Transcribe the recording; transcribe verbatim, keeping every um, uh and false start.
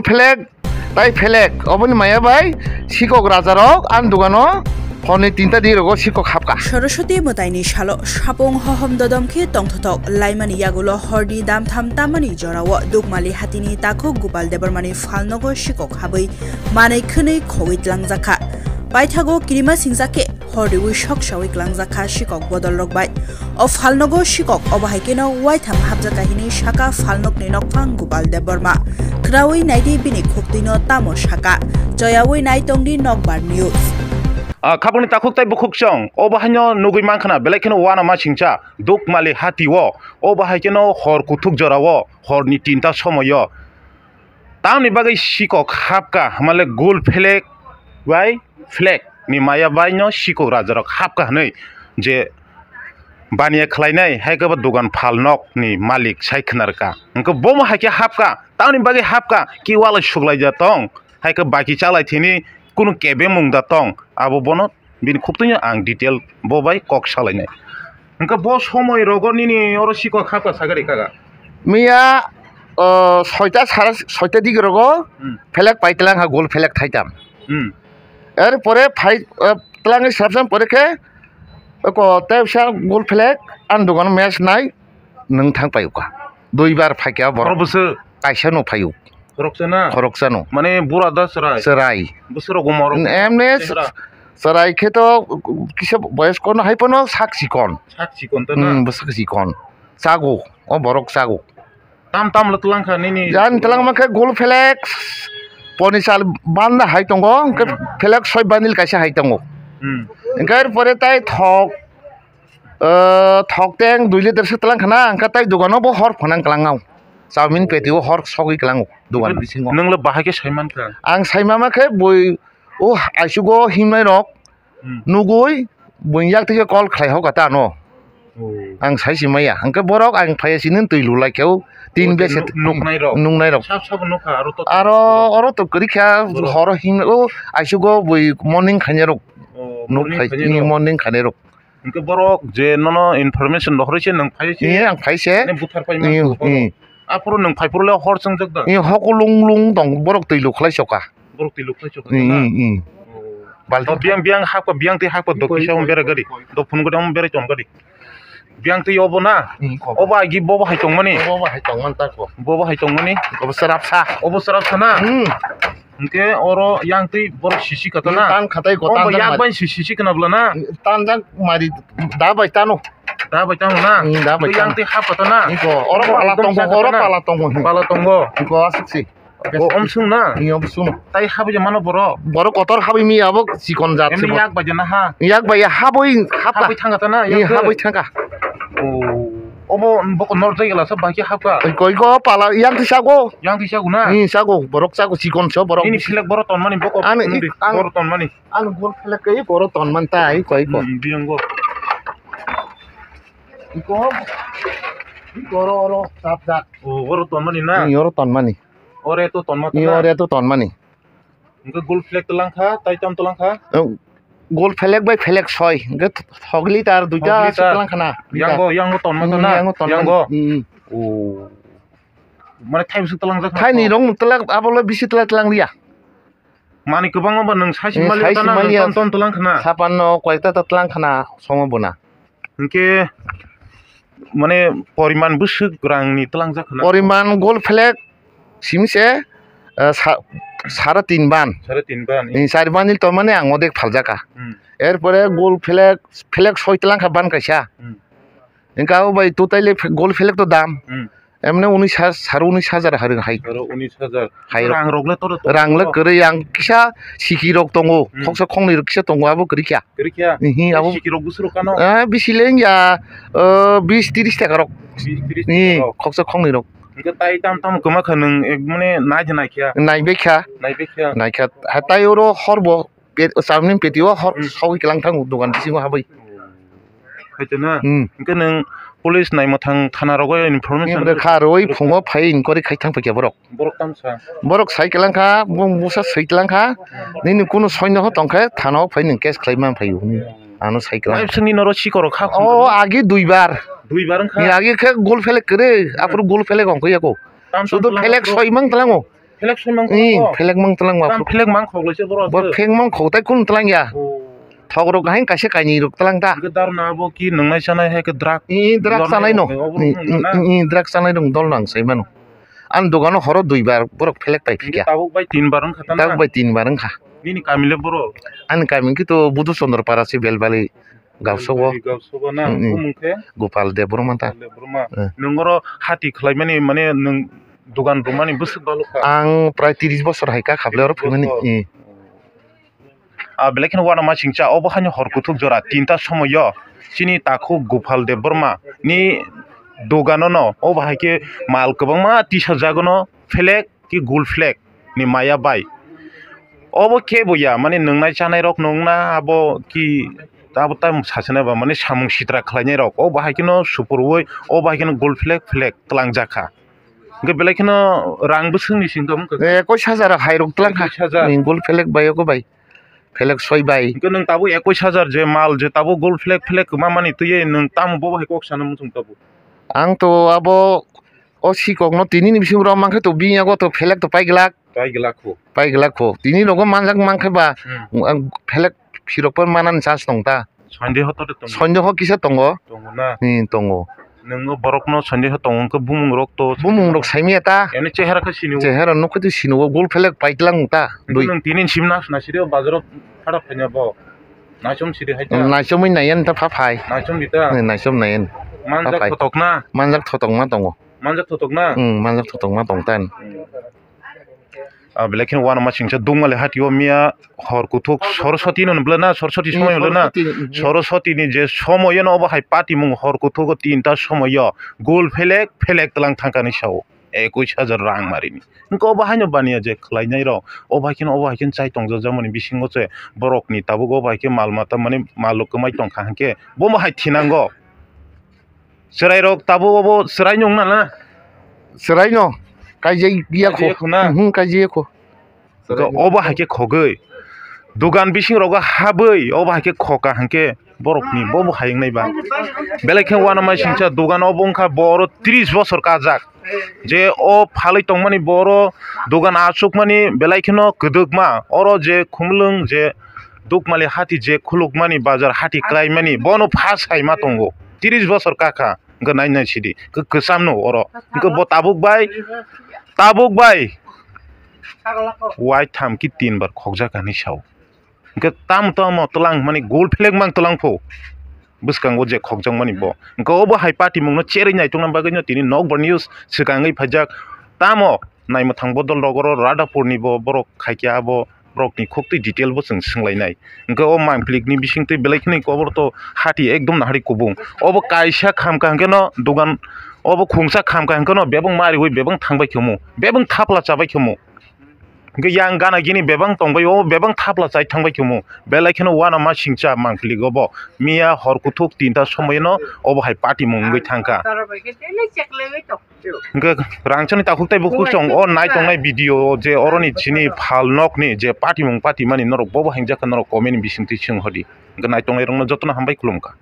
Phelek tai phelek, oboni maya bai sikok rajarok ani dogano horni tinta di rogo sikok hapka. Saraswati mwtaini salo sapung hohom dodom khe tongthothok laimani yagulo horni damtham tamani jorao Dukmali hatini takhuk Gopal Debbarmani phalnogo sikok habwi manwi khwnwi khogwi tlangjakha. Paithago kirima singjak khe hor riwi sok sawi klangjak kha sikok bodol rok bai. O phalnogo sikok obo hai kheno waitham hapjak kha hinwi saka phalnokni nokphang Gopal Debbarma. Khrawi naidi bini khuktwino tamo saka. Choyawi nai tongdi Nokbar News. Ah, khabangni takhuk tai bukhuk chwng obo haino nugwi mankha na, belai kheno uanama singcha Dukmali hatio obo hai kheno hor kuthuk jorao horni tinta somoio. Tamni bagwi sikok hapka hwnmale gul phelek bai phelek ni maya bai no sikok rajarok hapka hwnwi je baniya khlainai hai khe bo dogan phalnok ni malik sai khwnarkha. Hwnkhe bomo hai khe hapka, tamni bagwi hapka ki walai suklaija tong hai khe baki chalai thini kunu kebengmung da tong abo bono bini khuktwino ang detail bo bai kok salainai. Hwnkhe bo somoi rogo nini oro sikok hapka sagari kaga. Miya, o, soita sara soita digi rogo Hmm. phelek pai tlang ha gol phelek thaitam. Hmm. Er pore phai, o, tlang srapsam pore khe ko tebsa gol phelek an dogan match nai nwng thang pai uka. Duibar phaikya Oro borok. Bwswk? Kaisa no phaio. Khoroksa na? Khoroksa no. Mane bura da chwrai? Chwrai. Bwswk rok umor rok? Emne chwrai khe to kisa boyos kono hai pono sak sikon. Sak sikon to na? Hmm, bwswk sikon. Chago, o borok chago. Tam tam lo tlang kha nini? Jan tlang ma khe gol phelek poni sal banda hai tongo, hwnkhe Hmm. phelek soi bandil kaisa hai tongo. Hmm. Hwnkhe er pore tai thok, o, thok teng dui liter se tlang khana, hwnkhe tai dogano bo hor phonang klang au. Chowmin peti o hor sogwi klang o dogan bisingo. Nwng le bahai khe sai man kha? Ang sai ma ma khe bui o aisugo himnai rok Hmm. nugui buini yak twi khe call khlai hok ta ano. Oh. Ang sai si maya. Hwnkhe borok ang phaiya sini twi lulai khe o tin Oh, bese nuk-, nuknai rok. Nuknai rok. Sab sabo nukha aro to. Aro oro to kwrwi kha Borok. Horo him o aisugo bui morning khainai rok. Oh, Nuk morning khai, khainai ni rok. Morning khainai rok. Hwnkhe borok je nono information rohorwi se nwng phai se. Ni ang phai se. Ani buthar pai Ni, ma. Ni. Aphuru nwng phai phuru le hor chwngjak da. Ni hoko lung lung tong borok twi lukhlai soka. Borok twi lukhlai soka Ni, na. Ni, ni. Oh. Balti. Oh, biang, biang hakpa, biang twi hakpa do kisa um bera gari. Do phun gari um bera chom gari. Biang twi obo na. Ni, obo. Obo agi bobo hai tongmani. Obo hai tongman tako. Bobo hai tongmani. Obo serap sa. Obo serap sa na. Hmm. Hwnkhe oro yang twi borok sisi kha to na? Tan khatai ko, Omo tan yak bai si-, sisi khna bwla na? Tan jak mari da bai tano. Da bai tano na? Hmm, da bai Yang tano. Twi hap kha to na? Iko, oro Omo pala ekdom tongo, sak oro kha na? Pala tongo. Pala tongo. Iko aswk si. O omsung na? Ni omsung. Tai habwi mano borok? Borok kotor habwi mi abo chikon jat Emni se bo. Yak bai jana ha? Yak bai ya habwi hap kha. Habwi thang kha to na? Ni Yak habwi khe? Thang kha. Oh. Obo bokol nor jai gela sa bai khe hapka. Koi go pala yang twi sago. Yang twi sago na? Ni sago borok sago chikon so borok. Nini selek borok tonmani bokol Ani nungdi, ang borok tonmani. Ang gol selek kai borok tonman tai koi go. Hmm, biang go. Iko. Iko ro ro sap jak. Oh, borok tonmani na? Ni oro tonmani. Ore to tonma Ni na? Ore to tonmani. Hwnkhe gol phelek twlang kha, tai tam twlang kha? Gol phelek bai phelek soi, hwnkhe thok litar duita Thok litar. Twlang khana. Yango, yango tonma to Hmm, na? Yango tonma. Yango. Hmm. Oh. Mane thai bwswk twlang jak Thai ni khana? Rong twlang, abo le bisi twlang twlang liya. Mani kwbangma ba nwng sai Hmm, simali sai ta na, nwng simali ya. Ton ton twlang khana. Sapan no koi ta ta twlang khana, somo bona. Hwnkhe, mane, poriman bwswk rangni twlangjak khna? Poriman gol phelek simi se, eh, sa-, sare tin ban. Sare tin ban. Ni sari ban ni to mane ang odek phaljaka. Hmm. Erpore gol phelek, phelek soi twlang kha ban kaisa. Hmm. Engka o bai total le phe-, gol phelek to dam. Hmm. Emne unis hajar, saro unis hajar harung hai. Saro unis hajar. Hai rok. Rang rok le toro tongo. Rang le kwrwi ang kisa siki rok tongo. Hmm. Khoksa khongnwi rok kisa tongo abo kwrwi kya. Kwrwi kya? Ihi, abo. Siki rok bwswk rok kano? Ah, bisi le wngya, ah, bis tiris taka rok. Bis tiris taka rok. Ni, khoksa khongnwi rok. Hwnkhe tai tam tam kwma kha nwng ek mane nai de nai kya? Nai bekha. Nai bekha. Nai kha. Hatai oro hor bo. Pet, o chawmani peti o hor Hmm. sogwi kwlang thango dogan bisingo habwi. Hai to na? Hmm. Hwnkhe nwng police naimwthang thana rogo information Ni bwrwi kha rwi phungo phai inquiry khai thang paikha borok. Borok tamsa. Borok sai kwlang kha, bung busa swi kwlang kha. Nini kunu soino ho tongkhe thana o phai nwng case khlai man phaio. Ano sai kwlang. Wai bwswkni noro sikoro kha O, phungo. Agi duibar. Duibar wngkha? Ni agi khe gol phelek kwrwi, Hmm. aphuru gol phelek ongkhe yako. Tam tam Sudu kwlang phelek kha. Soi mang tlango. Phelek soi mang Ih, tlang bo. Phelek mang tlang ba. Tam phelek mang khok lai se boro Bor se. Phelek mang khok tai kun tlang ya. Oh. Thok rok hai kaisa kaini rok tlang ta. Hingke dar na bo ki nung nai chanai hai ke drug. Ih, drug Dol chanai nai no. Rok, obo Ih, rok nung ih, na. Ih, drug chanai rok dol nang sai mano. Ani dogano horo dui bar borok phelek pai Hingke phikya. Tabuk bai tin bar wngkha ta na? Tabuk bai tin bar wngkha. Nini kami le boro? Ani kami khe to Budu Chandra Para se Belbali Gausok o. Belbali Gausok o na? Mm, mm. Bumung khe? Gopal Debbarma ta. Gopal Debbarma. Mm. Nwng oro hati khlaimani mane nwng dogan rwmani bwswk balo kha? Ang prai tris bosor hai kha khaple oro phimani. Tris bosor. Mm. Ah, belai kheno uanama singcha obo haino hor kuthuk jora tinta somoio chini takhuk Gopal Debbarma ni doganono obo hai khe mal kwbangma tisajagono phelek ki gul phelek ni maya bai. Obo khe bo ya mani nwngnai chanai rok nungna abo ki abo tam sachana ba mani samung sitra khlainai rok obo hai kheno supurwi obo hai kheno gul phelek phelek tlangjak kha. Hwnkhe belai kheno rang bwswkni singkha wngkha. Ekwis hajar hai rok tlang kha. Ekwis hajar. Ni gul phelek bai ogo bai. Phelek soi bai. Hwnkhe nwng tabuk ekwis hajar je mal je tabuk gol phelek phelek kwma mani twiwi nwng tamo bobo hai kok sana muchung tabuk? Ang to abo o sikok no tini ni bisingo rw mankhe to bini yago to phelek to pai glak. Pai glak kho. Pai glak kho. Tini rogo manjak mankhe ba Hmm. ang phelek phirok pai manani chance tong ta. Sondeho to tongo. Sondeho kisa tongo. Tongo na? Hmm, tongo. Nwngo borokno sondeho tongo hwnkhe bumung rok to Bumung rok saimaya ta. Eno chehara khe sini. Chehara nukhe to sini o gol phelek paitlang ta. Dui. Nwng tini sim nas na siri o bazaro phara phanya bo. Naichom siri hai ta. Naichomwi nayan ta pha phai. Naichom di ta. Naichom nayan. Manjak Pha phai. Thotok na. Manjak thotok ma tongo. Manjak thotok na. Hmm, manjak thotok ma tong tan. Hmm. Ah, belai kheno uanama singcha Dukmali hatio miya hor kuthuk Soroswati no bwlana, Soroswati Hmm, somoi bwlana. Soroswati, mhm. Soroswati ni je somoyo no obo hai patimung hor kuthuk o tinta somoyo gol phelek phelek tlang thangkani sao ekwis hajar rang marini. Hwnkhe obo haino baniya je khlainai rok, obo hai kheno obo hai kheno chai tongjakmani bisingo se borok ni tabuk obo hai khe mal mata mani mal rok kwmai tongkha hwnkhe bomo hai thinango. Chwrairok tabuk obo chwraino wngna na? Chwraino kaijak ya kho. Kaijak ya kho na? Mhm, kaijak ya kho. Chwraino. Obo hai khe khogwi. Dugan bising rogo habwi obo hai khe khoka hwnkhe borokni bobo hai wngnai ba. Belai khe uanama singcha dugan obo wngkha bo oro tris bosor kajak. Je o phalwi tongmani bo oro dugan achukmani belai kheno kwdwkma. Oro je khumlwng je Dukmali hati je khulukmani bazar hati klaimani bono pha saima tongo. Tris bosor kakha. Hwnkhe nai nai sidi. Khe kwcham no oro. Hwnkhe bo tabuk bai, tabuk bai. Wai tham ki tin bar khokjak hinwi sao. Hwnkhe tamo tamo twlang mani gol phelek mang twlang pho. Bwskango je khokjakmani bo. Hwnkhe obo hai patimungno cherwi naitongna bagwino tini Nokbar News swkangwi phaijak. Tamo naimwthang bodol rogoro Radhapurni bo borok khaikhe abo. Rokni khuktwi detail bo chwng swnglainai. Hwnkhe o mangplikni bisingtwi belai kheno kobor to hati ekdom nahari kubung. Obo kaisa khamkha hwnkhe no dugan, obo khungsa khamkha hwnkhe no bebak mariwi bebak thangbai khumu, bebak thapla chabai khumu. Hwnkhe yang gana gini bebak tongbai, obo bebak thapla chai thangbai khumu. Belai kheno uanama singcha mangplik obo. Miya hor kuthuk tinta somoyeno obo hai patimung wngwi thangkha. Hwnkhe rangchakni takhuk tei bukhuk chwng o nai tongnai video o je oroni chini phal nokni je patimung patimani norok bobo hingjak kha norok comment ni bisingtwi swng hodi. Hwnkhe nai tongnai rokno jotono hambai khulumkha.